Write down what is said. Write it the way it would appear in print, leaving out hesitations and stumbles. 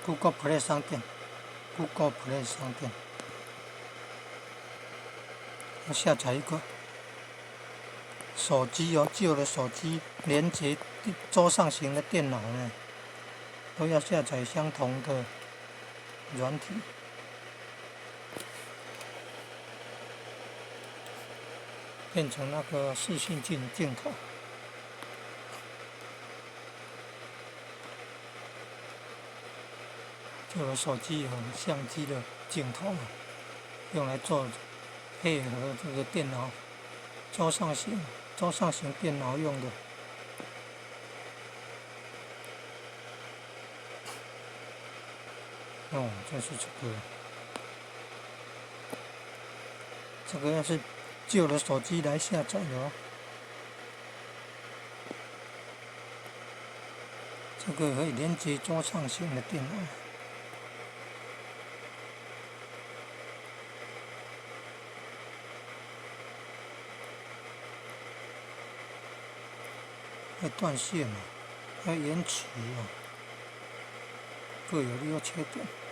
Google Play 商店，Google Play 商店，要下載一個手機哦，舊的手機連接桌上型的電腦呢，都要下載相同的軟體，變成那個視訊鏡頭。這個手機有相機的鏡頭，用來做配合這個電腦桌上型電腦用的。哦，這是這個，這個要是舊的手機來下載的哦。這個可以連接桌上型的電腦。會斷線哦，會延遲哦，各有優缺點。